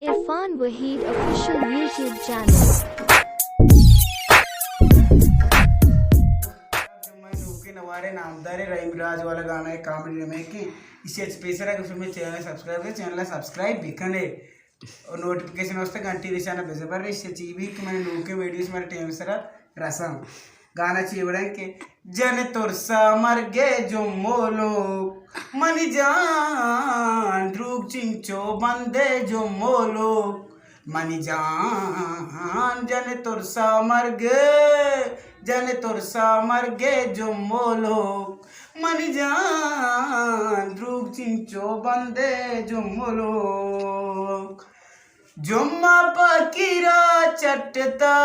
عرفان Waheed official YouTube channel. میں نوکے نوارے نامدارے رحیم راج والا گانا ہے، کامیڈی ریمیک ہے۔ اسی اچ پیسرا کہ شما چینل سبسکرائب کرے، چینل سبسکرائب بھی کنے اور نوٹیفکیشن واسطے گھنٹی نشانہ بزبر رہے، اس سے چی بھی کہ میں نوکے ویڈیوز مارے ٹائم سرا رساں۔ گانا چی وڑیں کہ جن ترسا مرگے جمولو، منی جان دروگ چنچو بندے جمولو، منی جان جن ترسا مرگے، جن ترسا مرگے جمولو، منی جان دروگ چنچو بندے جمولو۔ جمعہ پکیرا چٹتا،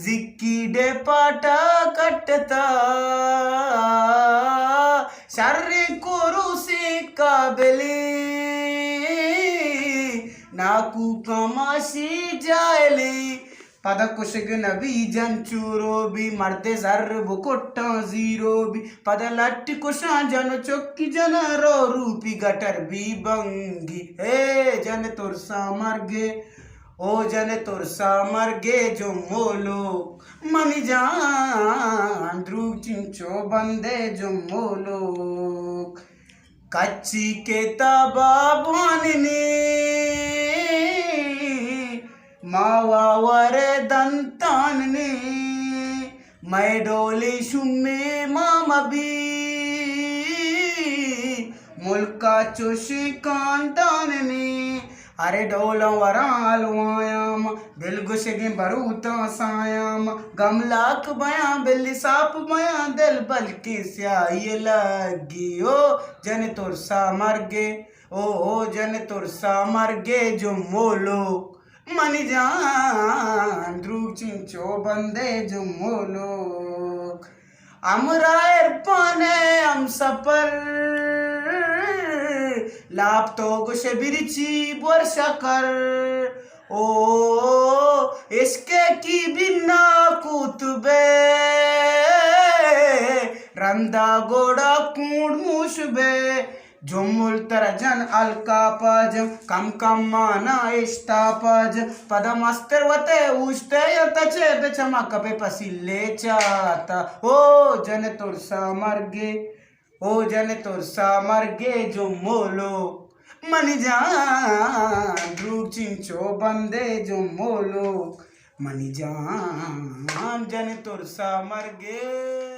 زکی ڈے پاٹا کٹتا، شر کوروسی قابلی، ناکو کماشی جائلی۔ پدا کشگ نبی جن چورو بی، مرد زر بکٹاں زیرو بی۔ پدا لٹ کشاں جن و چکی جن رو روپی گٹر بی بنگی۔ اے جن ترسا مرگے، او جن ترسا مرگے جمولو، منی جان دروگ چنچو بندے جمولو۔ کچی کتابا بواننی، ماوا ور دنتاننی، مئے ڈولی شمی ما مبی، ملکا چوشیں کانداننی۔ ارے ڈولاں وراں الوایاں ما، دل گوشگیں بروتاں سایاں ما، گملاک بیاں بلی ساپ بیاں دل، بلکیں سیاہی لگی۔ او جن ترسا مرگے، او، او جن ترسا مرگے جمولو، منی جان دروگ چنچو بندے جمولو۔ ہمراہ عرفان ہمسفر، لاپ تو گوش برچی بور شکر۔ او عشق کی بنا کوت بے، رندا گوڑا کونڈ موش بے۔ جمل ترا جن الکاپا جن، کم کم مانا اشتاپا جن۔ پدا مستر وتے اوشتے یا تچے بچما کپے پسیلے چاتا۔ او جن ترسا مرگے، او جن ترسا مرگے جمولو، منی جان دروگ چنچو بندے جمولو، منی جان جن ترسا مرگے۔